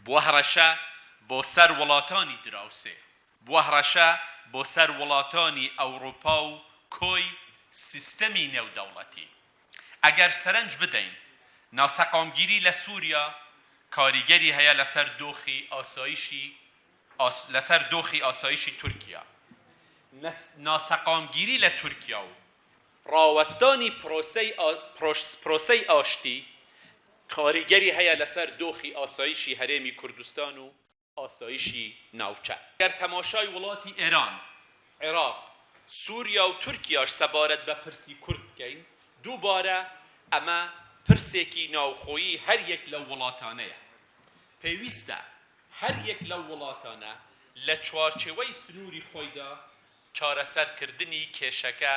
بووە هەڕەشە بۆ سەر وڵاتانی دراوسێ، بووە هەڕەشە بۆ سەر وڵاتانی ئەوڕوپا و کۆی سیستەمی نێودەوڵەتی. ئەگەر سەرنج بدەین، ناسەقامگیری لە سوریا کاریگەری هەیە لەسەر دۆخی ئاسایشی لەسەر دۆخی ئاسایشی تورکیا. ناسەقامگیری لە تورکیا و ڕاوەستانی پرۆسەی ئاشتی کاریگەری هەیە لەسەر دۆخی ئاسایشی هەرێمی کوردستان و ئاسایشی ناوچە. گەر تەماشای وڵاتی ئێران، عێراق، سوریا و تورکیاش سەبارەت بە پرسی کورد بکەین، دووبارە ئەمە پرسێکی ناوخۆیی هەر یەک لەو وڵاتانەیە. پێویستە هەر یەک لەو وڵاتانە لە چوارچێوەی سنووری خۆیدا چارەسەرکردنی کێشەکە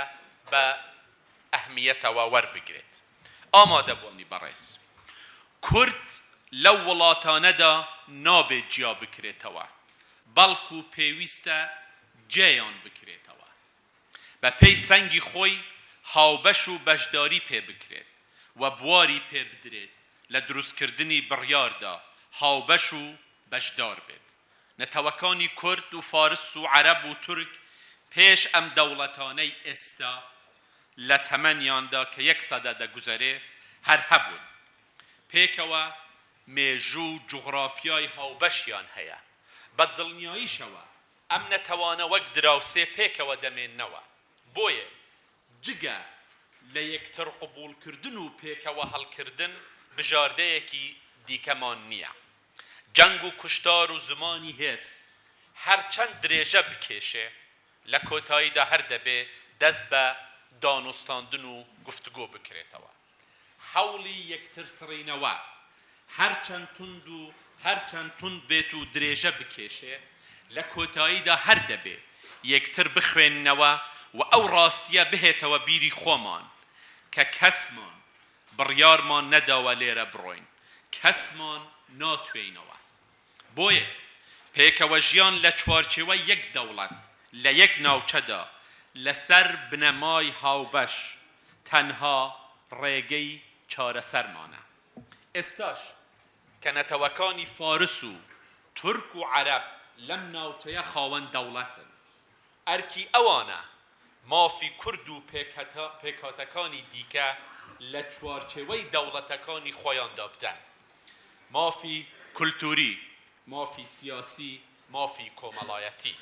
بە ئەهمیەتەوە وەربگرێت. ئامادەبووانی بەڕێز، کورد لەو وڵاتانەدا نابێت جیا بکرێتەوە، بەڵکو پێویستە جێیان بکرێتەوە. بە پێی سەنگی خۆی هاوبەش و بەشداری پێ بکرێت و بواری پێ بدرێت لە دروستکردنی بڕیاردا هاوبەش و بەشدار بێت. نەتەوەکانی کورد و فارس و عەرەب و تورک پێش ئەم دەوڵەتانەی ئێستا لە تەمەنیاندا کە یەک سەدە دەگوزەرێ هەر هەبوون. پێکەوە مێژوو و جوغرافیای هاوبەشیان هەیە. بە دڵنیاییشەوە ئەم نەتەوانە وەک دراوسێ پێکەوە دەمێننەوە. بۆیە جگە لە یەکتر قبوڵکردن و پێکەوە هەڵکردن بژاردەیەکی دیکەمان نییە. جەنگ و کوشتار و زمانی هێز هەرچەند درێژە بکێشێ لە کۆتاییدا هەر دەبێ دەست بە دانوستاندن و گفتگۆ بکرێتەوە. هەوڵی یەکترسڕینەوە هەرچەند توند و هەرچەند توند بێت و درێژە بکێشێ لە کۆتاییدا هەر دەبێ یەکتر بخوێننەوە و ئەو ڕاستییە بهێتەوە بیری خۆمان کە کەسمان بڕیارمان نەداوە لێرە بڕۆین، کەسمان ناتوێینەوە. بۆیە پێکەوەژیان لە چوارچێوەی یەک دەوڵەت لە یەک ناوچەدا لەسەر بنەمای هاوبەش تەنها ڕێگەی چارەسەرمانە. ئێستاش کە نەتەوەکانی فارس و تورک و عەرەب لەم ناوچەیە خاوەن دەوڵەتن، ئەرکی ئەوانە مافی کورد و پێکهاتەکانی دیکە لە چوارچێوەی دەوڵەتەکانی خۆیاندا بدەن، مافی کولتووری، مافی سیاسی، مافی کۆمەڵایەتی.